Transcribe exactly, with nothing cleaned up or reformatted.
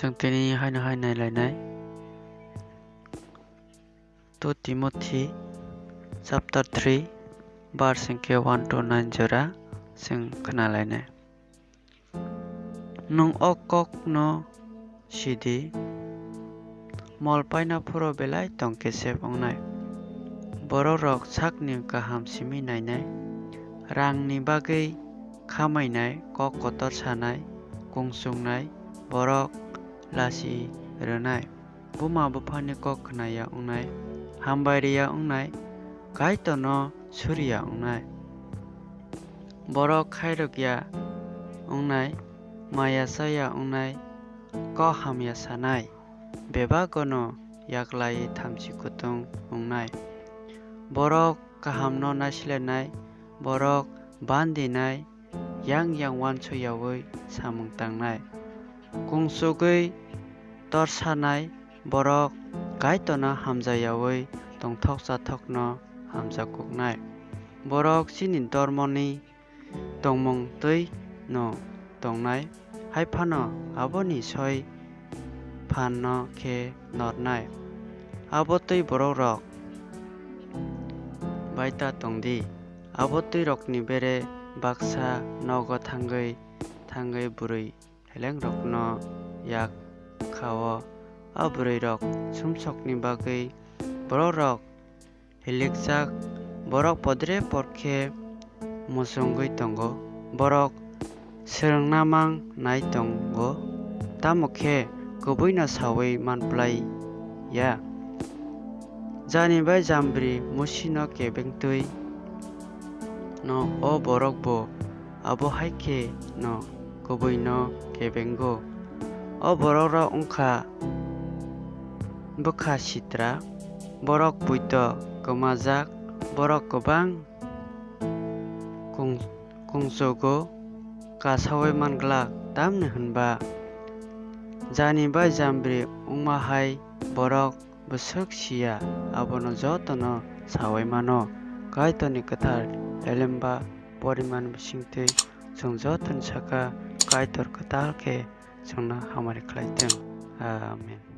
Chwng tini haino hai nailainai. Two Timothy chapter three, verse hwnkhe one to nine jora chwng khwnalainai. Nwng o kokno sidi, mol paina phuru belai tong kesep wngnai. Borok rok sakni kaham simi nainai, rangni bagwi khamainai, kok kotor sanai, kung chungnai, borok lachi rwnai, buma buphani kok khnaya wngnai, hambai riya wngnai, Kaitorno suriya wngnai. Borok khairokya wngnai, maya chaya wngnai, kok hamya sanai, bebagono yaklaiwi thamchi kutung wngnai. Borok kahamno naislenai, borok bandinai, yang yang uansuyaui samung tangnai. Kungsugwi torsanai borok Kaitorno hamjayaui tongthok chathokno hamjakuknai. Borok chini dormoni tongmung twi'-no tongnai, hai phano aboni soi phanno khe nornai. Abo twi borokrok bai ta tong di. Abo twi rokni bere baksa nogo thangwi thangwi bwrwi helengrokno yak kha-o. A bwrwirok sumsokni bagwi borokrok hilikjak, borok podre por khe muchungwi tongo, borok swrwngna mang nai tongo, tamo khe kubuino saui man phlai ya. Jani bai Jambri Musino kebeng twi'-no o borok bo abo hai khe'-no kubuino kebengo. O borokrok wng kha bwkha sitra, borok poito kwmajak, borok kwbang kung-, kungchugo kasaui man glak, tamni hwn ba Jani bai Jambri wngma hai borok bwswk si ya, abono jotono saui mano. Kaitorni kwthar elemba poriman bisingtwi chwng jotoni saka Kaitor kwtal khe chwngno hamari khlai thung. Amen.